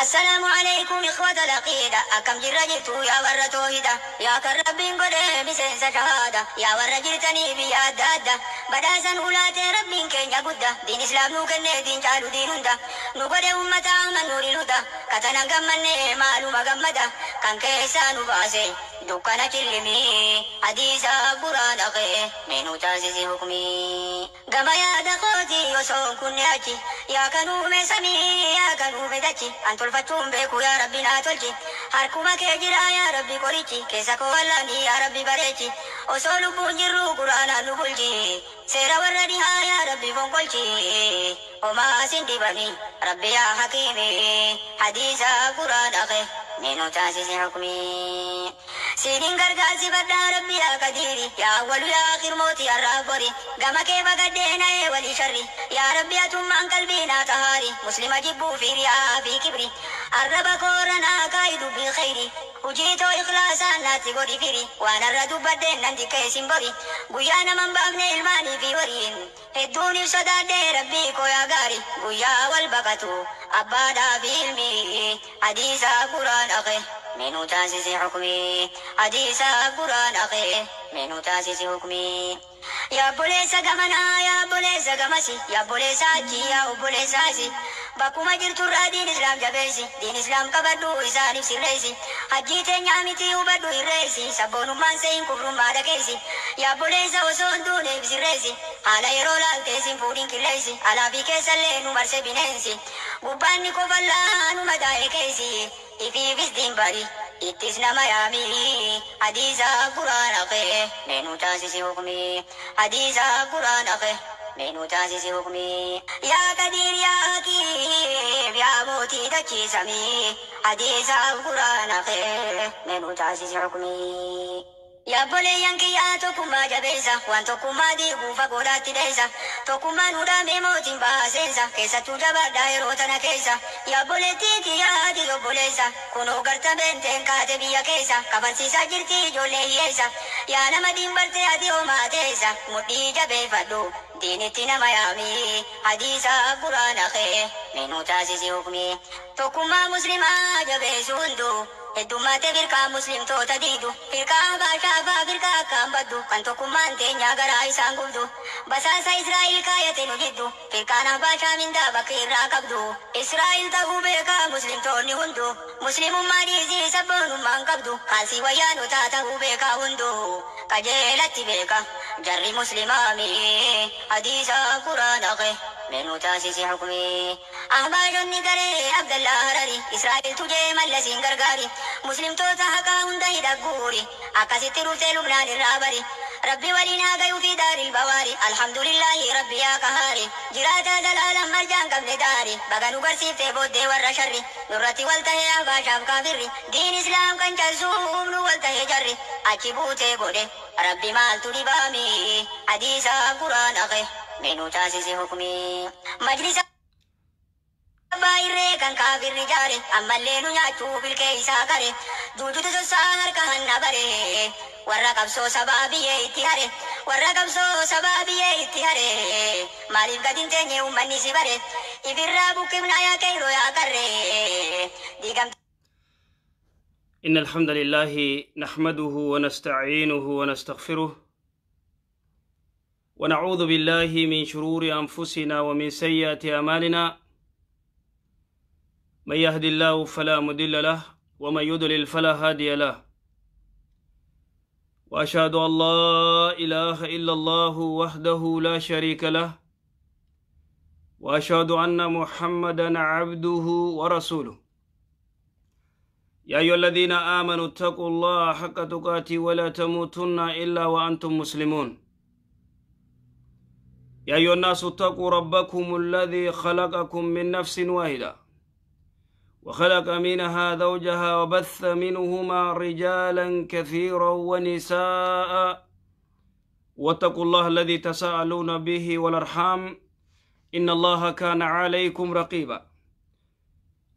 السلام عليكم إخوة العقيدة، أكم جرى جرتو يا ور توحيدة، يا كربين قد بسنس شهادة، يا ور جرتني بيا دادة بداسا أولاد ربين كن يقودة، دين إسلام نو كن دين جالو دين هندا، نو قد أمة من نور الهدى، كتنا قمنا معلومة قمدة، كان كيسا نباسي دكنا كلمي حديثا قرآن أخي منو تاسس حكمي قما يا دخوتي وصون كنياكي، يا كانوا مسمي يا كانوا بدكي، أنت الفتون بيكو يا ربي ناتولكي، هركما كجرا يا ربي كوريكي، كيسا كوالاني يا ربي بريكي، وصول بونجرو قرآن نبولكي، سيرا وردها يا ربي فنقولكي، وما سندي بني ربي يا حكيمي حديثا قرآن أخي منو تاسس حكمي سيدين غرغاسي بدا ربي يا قديري، يا أول يا آخر موتي يا ربوري، قما كيف قدينا يا ولي شري، يا ربي أتم عن قلبنا طهاري، مسلم جبو في رياء في كبري، الرب كورنا قايد بالخير، وجيتو إخلاصا لا تقولي فيري، وانا الردو بدين عندي كيسين بري، قيانا من بابني الماني في ورين، هدوني صداد ربي كويا غاري، قيا والبقتو أبادا في علمي، حديثا قرآن أخي منو تاسس حكمي، حديثا قرآن أخي منو تاسس حكمي، يا بوليسا قمنا يا بوليسا قمسي، يا بوليسا جي يا بوليسا سي، بكما جرت دين إسلام جبيسي، دين إسلام كبدو إساني سريسي، حجيت نعمتي وبدو الرئيسي، سبون من سين كفر ما دكيسي، يا بوليسا وصون دون بسريسي، على يرولا تيسين فورين كليسي، على بيكيس اللي نمرسي بننسي، قباني كفلا نمداي كيسي، إفي بس باري إتسنا ميامي، حديثا قرآن أخي منو تاسس حكمي، حديثا قرآن أخي منو تاسس حكمي، يا قدير يا حكيم يا موتي دكي سمي، حديثا قرآن أخي منو تاسس حكمي، يا بولي ينكي يا توكما جبيسا، وان توكما دي غوفا غوراتي ديسا، توكما نودا ميموتين باسيسا، كيسا توجبا دايروتنا كيسا، يا بولي تيتي يا دي بوليسا، كونو غرتا بنتين كاتبيا كيسا، كفرسيسا جرتي جولي يسا، يا نما دين برتي أدي وما تيسا، مدي جبي فدو دينتنا ميامي، حديثا قرآن أخي منو تاسس حكمي، توكما مسلما جبي سندو، heddummaate firqaa muslimtoota diidu, firqaa baashaafaa firqaa akkaan baddu, kan tokkummaan teenyaa garaa isaan gubdu, basaasa Israa'el kaayate nu jiddu, firqaan abaashaa mindaa bakka irraa qabdu, Israa'el ta'uu beekaa muslimtoonni hundu, muslimummaa dhiisii sabboonummaan qabdu, kaalsii wayyaanotaa ta'uu beekaa hundu, qajeelatti beeka jarri muslimaami, hadiisa quraan aqe منو تاسس حكمي، أحباشني كري عبد الله هرري، إسرائيل تجي ملسين غرغاري، مسلم توتا حقا هنده دقوري، أكاسي تروتي لبنان الرابري، ربي ولينا غيو في دار البواري، الحمد لله ربي يا قهاري، جراتا دلالة مرجان قبل داري، بغنو غرسيف تبودي ور شري، نورتي والتهي أحباشام كافري، دين إسلام كان جرسوم نو والتهي جري، أكي بوتي قولي ربي مال تريبامي، حديثا قرآن أخي منو تاسس حكمي، مجلس بايري كان كافر رجالي، أما اللي نياتو بالكيسا كاري، دوجو تسوسا كهن بري، ورا قبسو سبابي اتهاري، ورا قبسو سبابي اتهاري، مالif قدين تنيو مني سبري، إفرا بكمنا يا كيرو يا كري، ديغم. إن الحمد لله نحمده ونستعينه ونستغفره، ونعوذ بالله من شرور أنفسنا ومن سيئات أعمالنا، من يهد الله فلا مضل له ومن يضلل فلا هادي له، وأشهد أن لا إله إلا الله وحده لا شريك له، وأشهد أن محمدا عبده ورسوله. يا أيها الذين آمنوا اتقوا الله حق تقاته ولا تموتن إلا وأنتم مسلمون. يا أيها الناس اتقوا ربكم الذي خلقكم من نفس واحدة وخلق منها زوجها وبث منهما رجالا كثيرا ونساء، واتقوا الله الذي تساءلون به والأرحام إن الله كان عليكم رقيبا.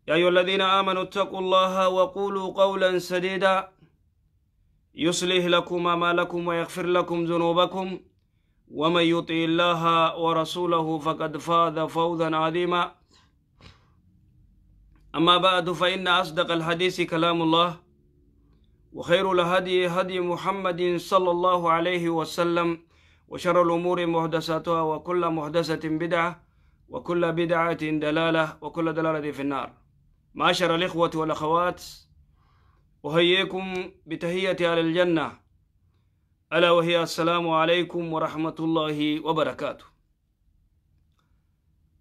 يا أيها الذين آمنوا اتقوا الله وقولوا قولا سديدا يصلح لكم أعمالكم ويغفر لكم ذنوبكم، ومن يطع الله ورسوله فقد فاز فوزا عظيما. أما بعد، فإن أصدق الحديث كلام الله، وخير الهدي هدي محمد صلى الله عليه وسلم، وشر الأمور محدثاتها، وكل محدثة بدعة، وكل بدعة دلالة، وكل دلالة في النار. معاشر الإخوة والأخوات، أحييكم بتحية أهل الجنة، ألا وهي السلام عليكم ورحمة الله وبركاته.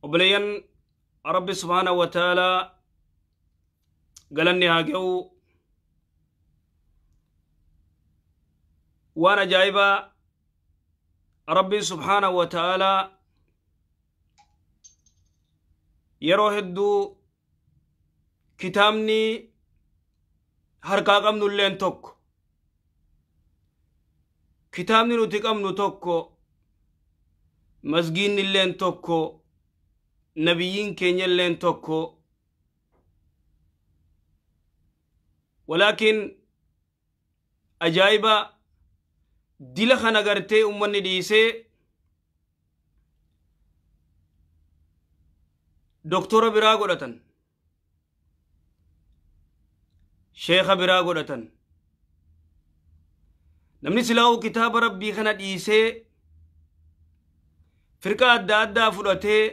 Obboleeyyan، Rabbi سبحانه وتعالى galanni haa ga'u. Waan ajaa'ibaa Rabbiin سبحانه وتعالى yeroo hedduu kitaabni harkaa qabnu illeen tokko, kitaabni nuti qabnu tokko, masgiinni illeen tokko, nabiyyiin keenya illeen tokko, walaakin ajaa'iba dila kana gartee ummanni dhiisee doktora biraa godhatan, sheeka biraa godhatan. Namni silaa'uu kitaaba Rabbii kana dhiisee firqa adda addaa fudhatee,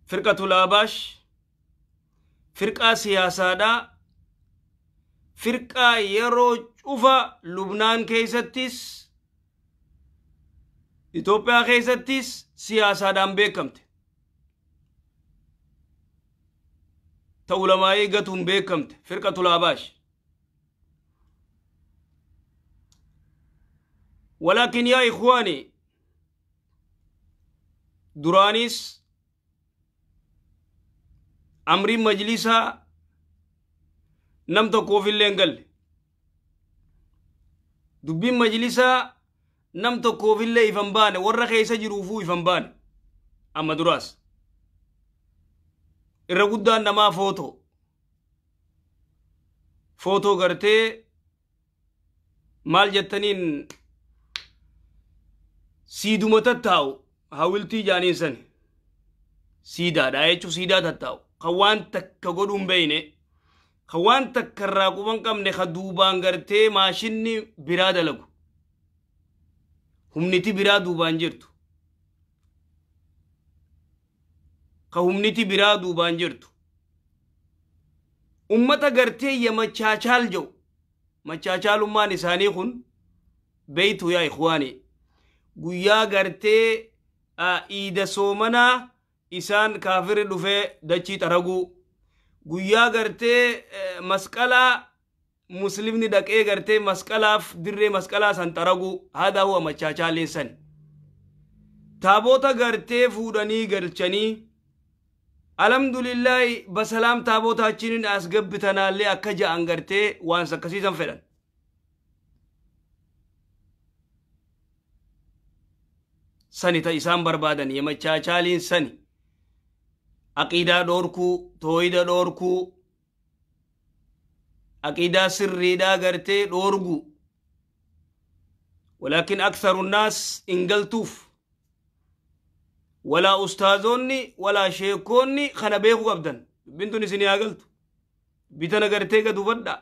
firqatul Abaash, firqaa siyaasaadhaa, firqaa yeroo cufa Lubnaan keessattis Itoophiyaa keessattis siyaasaadhaan beekamte, ta ulamaa'ii gatuun beekamte, firqatul Abaash. ولكن يا إخواني، duraanis amriin majlisaa nam tokkoof illee hin galle. Dubbiin majlisaa nam tokkoof illee ifan baane, warra keessa jiruufuu ifan baane. Amma duraas irra guddaan namaa footoo footoo gartee maal jettaniin siiduma tattaa'u, hawiltii jaaniin sani siidaadha jechuu, siidaa tattaa'u, kan waan takka godhuun beeyne, kan waan takka irraa quban qabne, ka duubaan gartee maashinni biraa dalagu, humniti biraa duubaan jirtu, ka humniti biraa duubaan jirtu. Ummata gartee ya machaachaal jedhu, machaachaalummaan isaanii kun beeytu yaa ikhwaani. Guyyaa gartee iida soomanaa isaan kaafirri dhufee dachii xaraguu, guyyaa gartee masqalaa muslimni dhaqee gartee masqalaaf dirree masqalaa san xaraguu. Haadha huwa machaachaaliin san taaboota gartee fuudhanii galchanii, alhamdulillaahi በሰላም ታቦታችንን አስገብተናል akka ja'an gartee waan sakkasiisan fedhan. Sani ta isaan barbaadan yemachaachaaliin sani, aqiidaa dhoorkuu, tooyida dhoorkuu, aqiidaa sirriidhaa gartee dhoorguu. ولكن أكثر الناس ingaltuuf, walaa ustaazoonni walaa sheekoonni kana beekuu qabdan. Dubbiin tun isin haa galtu, bitana gartee gad hubadhaa.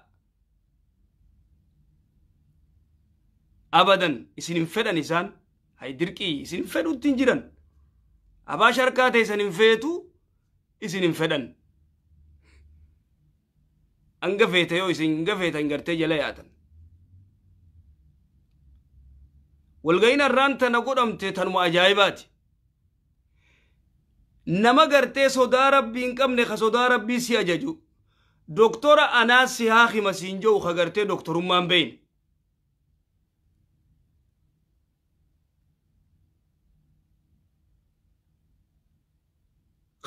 Abadan isin hin fedhan isaan, hay dirqii isin hin fedhutti hin jiran. Abaash harkaa ta'e isin hin feetu, isin hin fedhan. Hanga feete yoo isin hanga feetan gartee jala yaatan. Walga'iin har'aan tana godhamte tanuma ajaa'ibaati. Nama gartee sodaa Rabbii hin qabne, ka sodaa Rabbii si ajaju, doktora anaa si haa hima siin jedhu, ka gartee doktorummaan beeyne.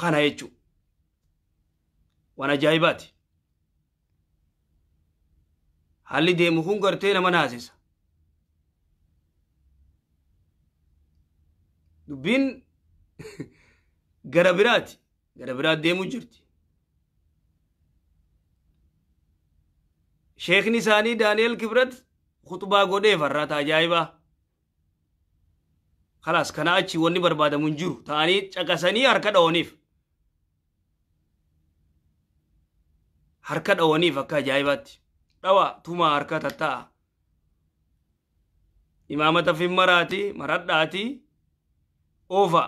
Kana jechuun waan ajaa'ibaati. Haalli deemu kun gartee nama naasisa. Dubbiin gara biraati. Gara biraat deemuu jirti. Sheekni isaanii Daani'el Kibrat khutbaa godhee farraata ajaa'ibaa. Khalaas, kana achi wanni barbaadamu hin jiru. Ta'anii caqasanii harka dha'ooniif. Harka dhawaniif akka ajaa'ibaatti. Dhawa tumaa harka tatta'a. Imaamata fi maraati maradhaati oofa.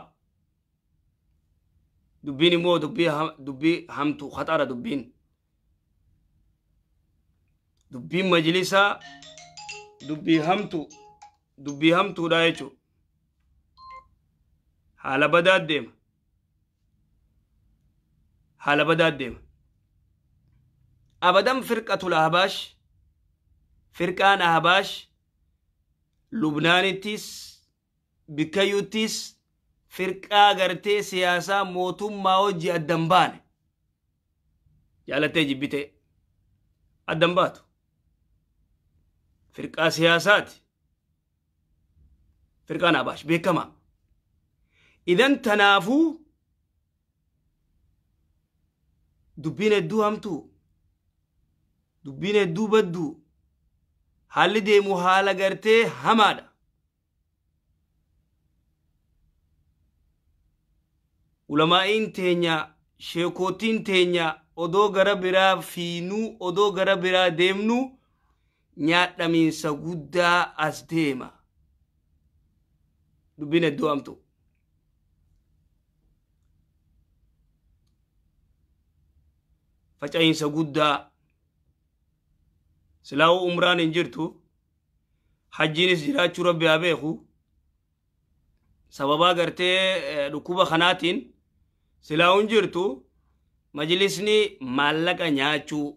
Dubbiin immoo dubbii hamtu khaxaara dubbiin. Dubbiin majlisaa dubbii hamtu dubbii hamtuudha jechuudha. Haala badaa deema. Haala badaa deema. Abadan firqatul Ahbaash firqaan Ahbaash Lubnaanittis bikkayyuttis firqaa gartee siyaasaa mootummaa hojii addan baane jaalattee jibbitee addan baatu firqaa siyaasaati firqaan Ahbaash beekamaa. Idan tanaafuu dubbiin hedduu hamtuu dubbiin hedduu badduu haalli deemu haala gartee hamaadha. Ulamaa'iin teenya sheekootiin teenya odoo gara biraa fiinuu odoo gara biraa deemnu nyaadhamiinsa guddaa as deema. Dubbiin hedduu hamtu. Faca'iinsa guddaa silaa'uu umraan hin jirtu hajjiinis jiraachuu rabbi haa beeku sababaa gartee dhukkuba kanaatiin silaa'uu hin jirtu majlisni maallaqa nyaachuu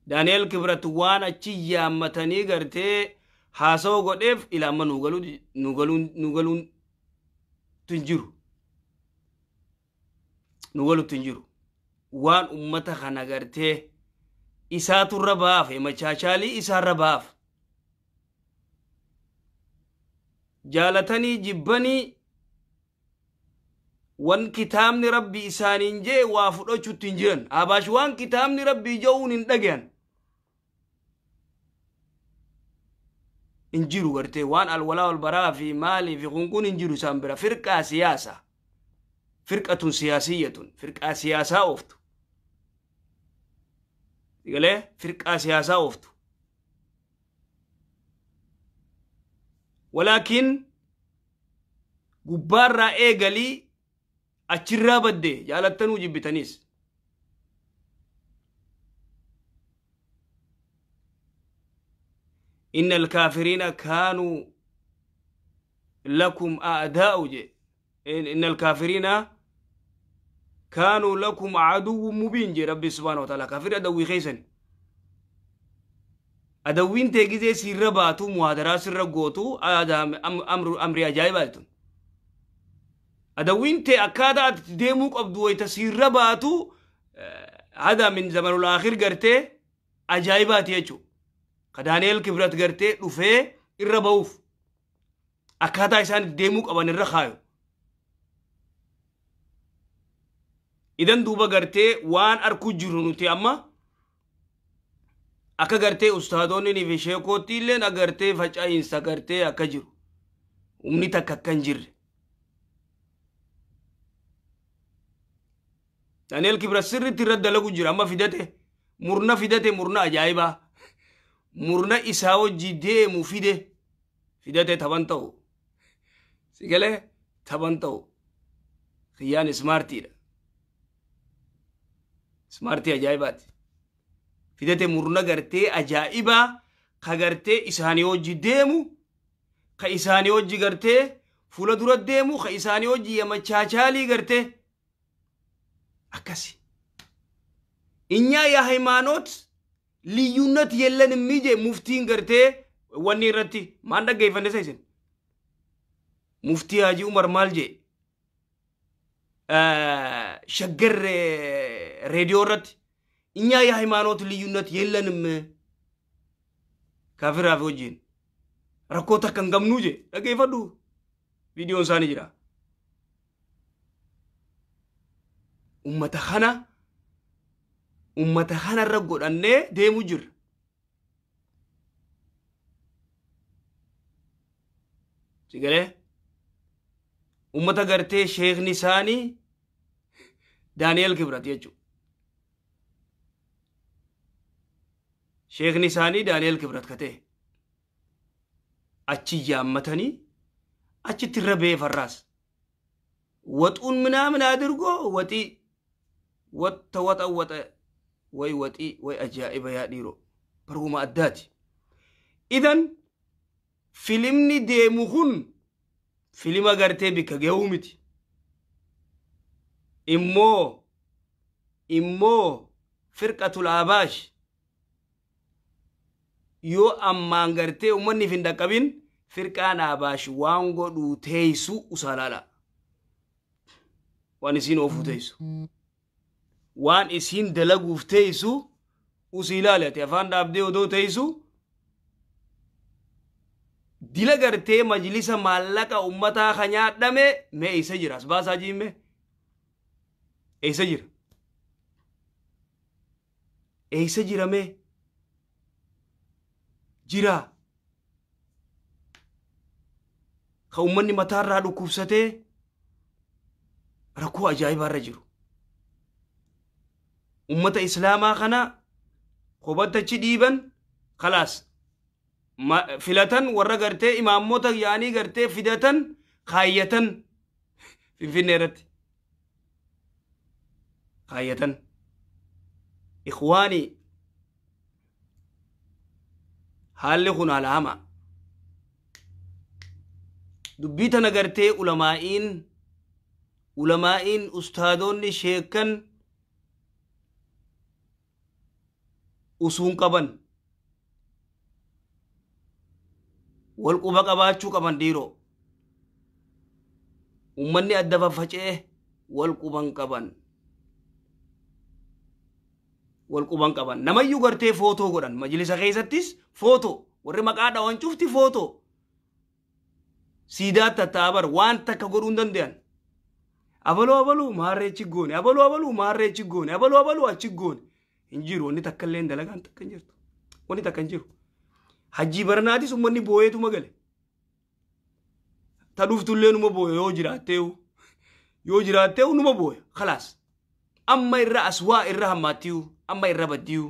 Daani'el Kibrat waan achi yaammatanii gartee haasawa godheef ilaama nu galuun hin jiru nu galuutti hin jiru waan ummata kana gartee isaaturra baaf machaachaalii isaarra baaf jaalatanii jibbanii wan kitaabni rabbi isaaniin jee waa fudhachuutti hin jiran Ahbaash waan kitaabni rabbii je'uun hin dhagayan hin jiru gartee waan alwalaa walbaraa fi maalii fi kunkuun hin jiru isaan bira firqaa siyaasaa firqatun siyaasiyyatun firqaa siyaasaa ooftu galee firqaa siyaasaa ooftu walaakin gubbaarraa eegalii achirraa badde jaalattanuu jibbitaniis إن الكافرين كانوا لكم أعداء إن الكافرين كانوا لكم عدو مبين جي ربي سبحانه وتعالى كافر أدوي خيسن أدوين تيجي سير باتو مهادرة سر قوتو هذا أمر أجايباتون أدوين تي أكادا ديموك أبدوي تسير باتو هذا من زمن الآخر قرتي أجايبات يجو قدانيل كبرت قرتي رفي الربوف أكادا إسان ديموك أبان الرخايو إذن دوبا قرتي وان أركو جرونوتي أما akka gartee ustaadonni fi sheekootti illeen agartee faca'insa gartee akka jiru humni takka akka hin jirre. Daani'el Kibrat sirriitti irra dalagu jira amma fidate murna fidate murna ajaa'ibaa murna isaa wajji deemu fide fidate taphan ta'u si galee taphan ta'u kiyyaan ismaartiidha ismaartii ajaa'ibaati. Fidate murna gartee ajaa'ibaa ka gartee isaanii wajji deemu ka isaanii wajji gartee fuula dura deemu ka isaanii wajji yamachaachaalii gartee akkasi. እኛ የሃይማኖት ልዩነት የለንም እንጂ ሙፍቲን ገርቴ ወኒ ረቲ ማን ደገይፈነ ሰይስን ሙፍቲ ሀጂ ዑመር ማልጄ ሸገር ሬዲዮ ረቲ እኛ የሃይማኖት ልዩነት የለንም ካፊራፍ ወጂን ረኮታ ከንገምኑ ጄ ደገይፈዱ ቪዲዮን ሳኒ ጅራ ummata kana irra godhannee deemu jirra. Sigalee ummata gartee sheekni isaanii Daani'el Kibrat jechuudha. Sheekni isaanii Daani'el Kibrat katee achi yaammatanii achitti irra ba'ee farraas waxuun ምናምን አድርጎ ወጢ ወጥ ተወጠወጠ ወይ ወጢ ወይ ajaa'iba yaa dhiiroo baruma addaati. Idan filimni deemu kun filima gartee bikka ga'uu miti. Immoo firqatul abaash yoo ammaan gartee ummanni hin dhaqqabin, firqaan abaash waan godhuu teeysu usalaala. Waan isiin oofuu teeysu, waan isiin dalaguuf teeysu usii ilaali. Ati afaan dhaabdee odoo teeysu dila gartee majlisa maallaqa ummataa ka nyaadhame mee eessa jira? As baasaa jiimme, eessa jira? Eessa jira? Mee jira ka ummanni mataarraa dhukkubsatee rakkoo ajaa'ibaarra jiru. Ummata islaamaa kana kophatti achi dhiiban, khalaas filatan warra gartee imaamota yaanii gartee fidatan kaayyatan, Finfinnee irratti kaayyatan. Ikhwaanii, haalli kun haala hamaa. Dubbii tana gartee ulamaa'iin, ustaadonni, sheekan usuun qaban wal quba qabaachuu qaban. Dhiiroo, ummanni adda faffacee wal quban qaban, wal quban qaban. Namayyuu gartee footoo godhan majlisa keessattis footoo, warri maqaa dhawan cufti footoo siidaa tattaabar waan takka godhuu hin danda'an. Abaluu abaluu maarree achi goone, abaluu abaluu maarree achi goone, abaluu abaluu achi goone, hin jiru. Wanni takka illee dalagaan takka hin jirtu, wanni takka hin jiru. Hajjii baranaatis ummanni booyeetuma gale. Ta dhuftullee numa booya, yoo jiraatteehu, yoo jiraatteehu numa booya. Khalaas, amma irra aswaa irra hammaattiyu, amma irra baddiyu.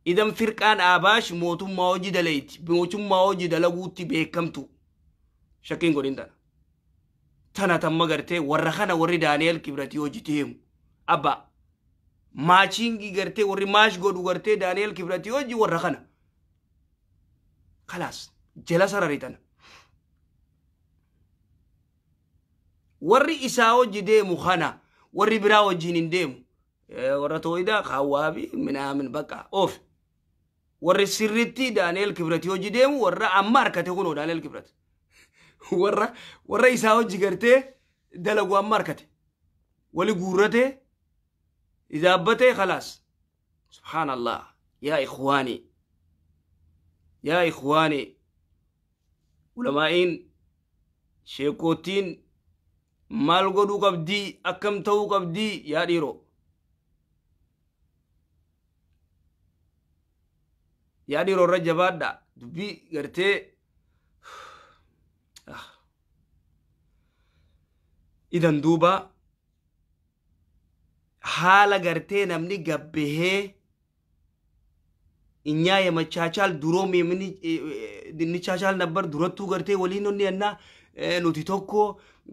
Idan firqaan abaash mootummaa hojii dalayti, mootummaa hojii dalaguutti beekamtu, shakkiin godhin. Tana tamma gartee warra kana warri Daani'el Kibratii hojii deemu abba maachingii gartee warri maash godhu gartee Daani'el Kibratii hojii warra kana, khalaas jala sarari. Tana warri isaa hojii deemu kana, warri biraa wajjiin hin deemu. Warra tooyidaa kaawwaabi minaamin bakka oof. Warri sirritti Daani'el Kibratii hojii deemu warra amma harkate kunoo Daani'el Kibrat warra isaa hojii gartee dalagu amma harkate wali guurrate idaabbatee, khalaas. Subhaanallah, yaa ikhwaani, yaa ikhwaani, ulamaa'iin, sheekootiin maal godhuu qabdii? Akkam ta'uu qabdii yaa dhiiroo? Yaa dhiiroo, irra jabaadha dubbii gartee. Idan duuba haala gartee namni gabbahee እኛ የመቻቻል ድሮም እንቻቻል ነበር durattuu gartee waliin onni ennaa nuti tokko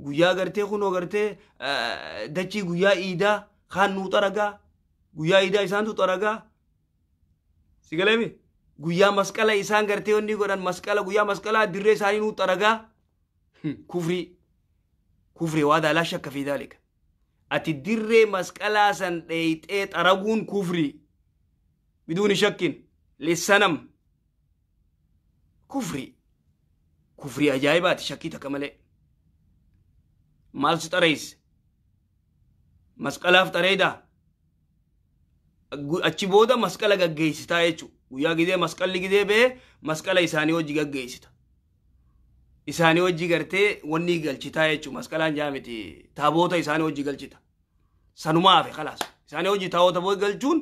guyyaa gartee kunoo gartee dachii guyyaa iidaa kaan nuu xaragaa, guyyaa iidaa isaantu xaragaa, si galeemi? Guyyaa masqala isaan gartee onni godhan masqala, guyyaa masqalaa dirree isaanii nuu xaragaa. Kufrii, kufrii waa laa shakka fi daalika. Ati dirree masqalaa san dheeyxee xaraguun kufrii biduuni shakkin lissanam, kufrii, kufrii ajaa'ibaati, shakkii takka malee. Maal si xareyse? Masqalaaf xareeydaa, achi booda masqala gaggeeysitaa jechu. Guyyaa gidee masqalli gidee ba'ee masqala isaanii hojii gaggeessita, isaanii hojii gartee wanni galchitaa jechu. Masqalaan jaamiti, taaboota isaanii hojii galchita, sanumaa hafe, khalaas. Isaanii hojii taabota galchuun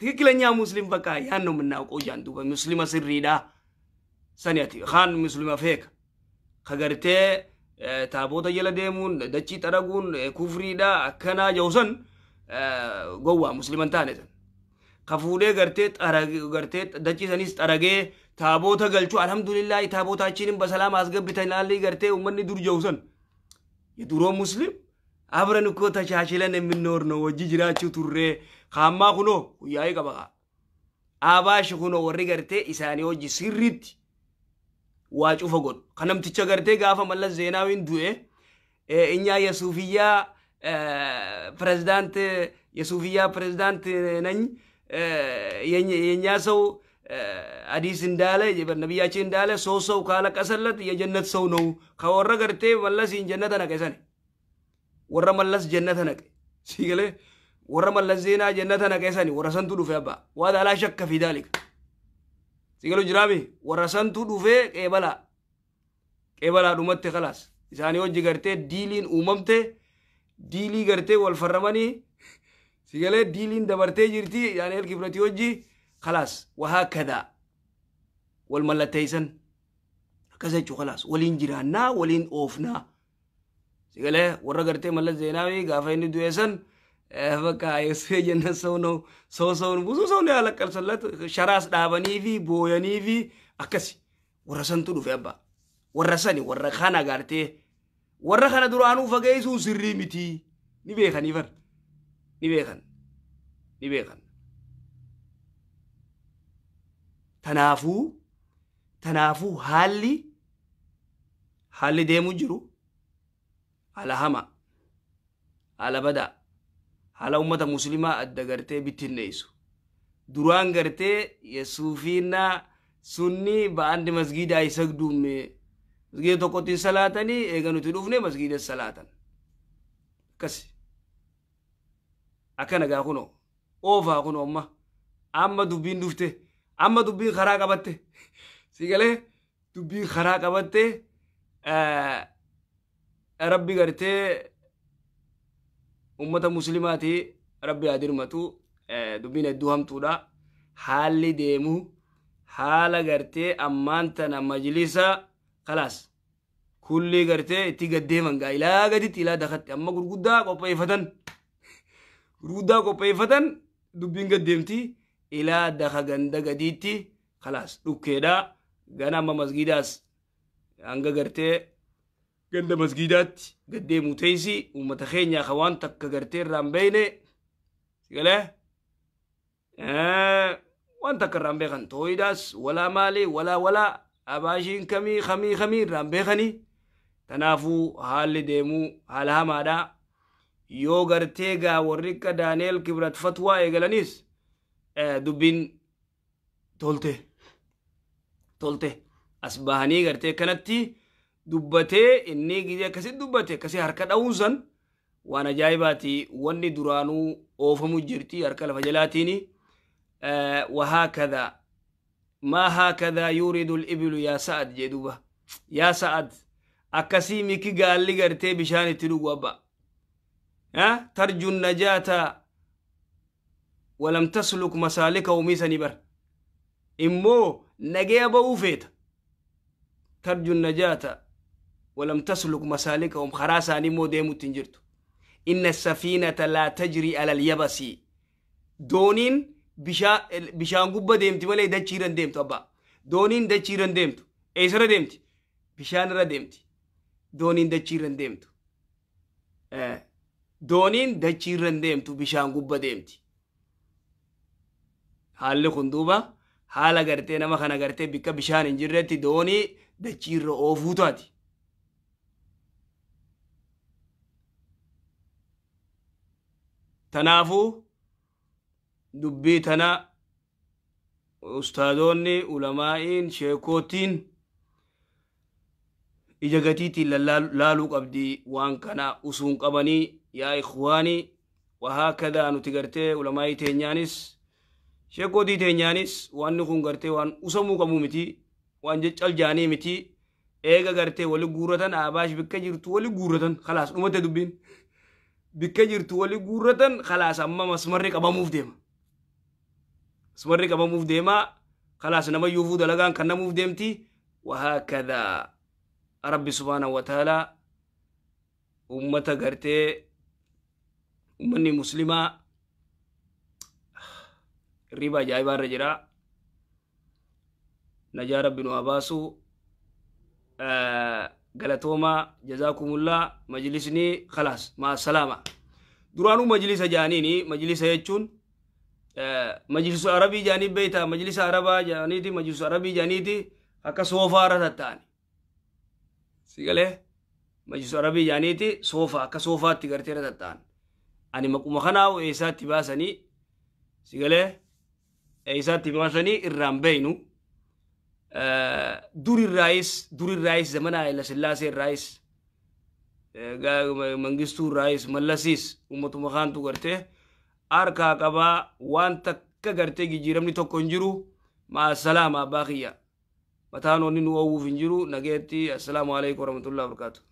ትክክለኛ ሙስሊም በቃ ያን ነው የምናውቀው። ጃን duuba muslima sirriidha sani. Ati kaan muslima feeka ka gartee taaboota jala deemuun dachii xaraguun kufriidha akkanaa jawsan. Gowwaa musliman taane san. Ka fuudhee gartee gartee dachiisanis xaragee taaboota galchuu alhamdulillaahi taaboota achiin basalaama as gabbitan ilaalli gartee uummanni dur jiru san. የድሮ ሙስሊም አብረን እኮ ተቻችለን የምንኖር ነው wajji jiraachuu turree kaammaa kunoo guyyaa'ii qaba abaashi kunoo warri gartee isaanii hojii sirriitti waa cufa godhu kan namticha gartee gaafa Mallas Zeenaawiin du'e እኛ የሱፍያ ፕሬዝዳንት የሱፍያ ፕሬዝዳንት ነኝ የኛ ሰው ሀዲስ እንዳለ ነቢያችን እንዳለ ሶስት ሰው ካለቀሰለት የጀነት ሰው ነው። ከወረ ገርቴ መለስን ጀነተ ነቀ ሰኔ ወረ መለስ ጀነተ ነቀ ሲገሌ ወረ መለስ ዜና ጀነተ ነቀ ሰኔ ወረ ሰንቱ ዱፌ አባ ዋዳ ላ ሸከ ፊ ዳሊክ ሲገሉ ጅራሚ ወረ ሰንቱ ዱፌ ቄበላ ቄበላ ዱመቴ ከላስ isaanii hojii gartee diiliin uumamte diilii gartee wal farramanii sigalee diiliin dabartee jirti Daani'el Kibratii hojii خلاص وهكذا والملتيسن akkas jechuu خلاص waliin jiraannaa waliin oofnaa sigalee warra gartee Mallas Zeenaawii gaafa inni du'e san በቃ የሱ የጀነት ሰው ነው ሰው ሰውን ብዙ ሰው ነው ያለቀሰለት sharaas dhaabanii fi booyanii fi akkasi warra santu dhufe abbaa warra sani warra kana gartee warra kana duraanuu fageessuun sirrii miti ni beekanii bar ni beekan ni beekan tanaafuu haalli deemu jiru haala hamaa haala badaa haala ummata muslimaa adda gartee bittinneessu duraan gartee yesuufiinaa sunni ba'andi masgiida isagduumme masgiida tokkotti salaatanii eega nuti dhufne masgiida salaatan akkas akkana gaa kunoo oofaa kunoo amma dubbiin dhufte amma dubbiin karaa qabatte si galee dubbiin karaa qabatte rabbi gartee ummata muslimaati rabbi haa dirmatu dubbiin hedduu hamtuudha haalli deemu haala gartee ammaan tana majlisa khalaas kulli gartee itti gaddeeman gaa ilaa gaditti ilaa dakatti amma gurguddaa qopheeffatan dubbiin gaddeemti ilaa daka ganda gadiitti khalaas dhukkeedha gana amma masgiidaas hanga gartee ganda masgiidaatti gaddeemu teessi uummata keenyaa ka waan takka gartee irraan beeyne sigalee waan takka irraan beekan tooyidaas walaa maalii walaa walaa abaashiin kamii kamii kamii irraan beekanii tanaafuu haalli deemuu haala hamaadha yoo gartee gaa warri akka Daani'el Kibrat fatwaa eegalaniis dubbiin tolte as bahanii gartee kanatti dubbatee inni gizee akkasitti dubbate akkasii harka dha'uun san waan ajaa'ibaati wanni duraanuu oofamu jirti harka lafa jalaatiini وهكذا ما هكذا يورد الإبل يا سعد جدوبة يا سعد أكسي ميكي قال لي قرتي بشان تلو أبا ها ترجو النجاة ولم تسلك مسالك وميسني بر إمو نجي أبا ترجو النجاة ولم تسلك مسالكهم خراسة نمو ديمو تنجرتو إن السفينة لا تجري على اليبس دونين bishaan gubba deemti malee dachiirra deemtu abbaa dooniin dachiirra deemtu eessarra deemti bishaanirra deemti dooniin dachiirra deemtu dooniin dachiirra deemtu bishaan gubba deemti haalli kun duuba haala gartee nama kana gartee bikka bishaan hin jirretti doonii dachiirra oofuu taati. Tanaafuu dubbii tana ustaadoonni ulamaa'iin sheekootiin ija gatiitiin laaluu qabdi waan kana usuun qabanii yaa ikhwaanii wahaakadaa nuti gartee ulamaa'ii teenyaanis sheekootii teenyaanis wanni kun gartee waan usamuu qabuu miti waan jeccal jaanii miti eega gartee wali guurratan abaash bikka jirtu wali guurratan khalaas dhumate dubbiin bikka jirtu wali guurratan khalaas amma masmarri qabamuuf deema masmarri qabamuuf deema khalaas nama yuufuu dalagaan kan namuuf deemti wahaakadaa rabbi subhaanahu wa ta'aalaa ummata gartee Ummanni muslimaa hirriba ajaa'ibaa irra jira. Najaa Rabbi nu haa baasu. Galatoomaa, jazaakumullah. Majlisni khalaas, maa salaama. Duraanuu majlisa jaaniini, majlisa jechuun majlisu arabii jaanii beeyta, majlisa arabaa jaaniiti, majlisu arabii jaaniiti akka soofaa irra tatta'ani. Si galee? Majlisu arabii jaaniiti soofa, akka soofaatti gartee irra tatta'an. Ani maquma kanaa eessaatti baasanii, si galee, eessaatti baasanii irraan beeynu. Dur irraayis, zamana Haayila Sillaasee irraayis, Mangistuu irraayis, Mallasiis ummatuma kaantu gartee harkaa qabaa. Waan takka gartee jijjiiramni tokko hin jiru. Maa salaama, abbaa kiyya. Mataan onni nu oowwuuf hin jiru. Nageetti, assalaamu alaikum warahmatullahi wabarakatuh.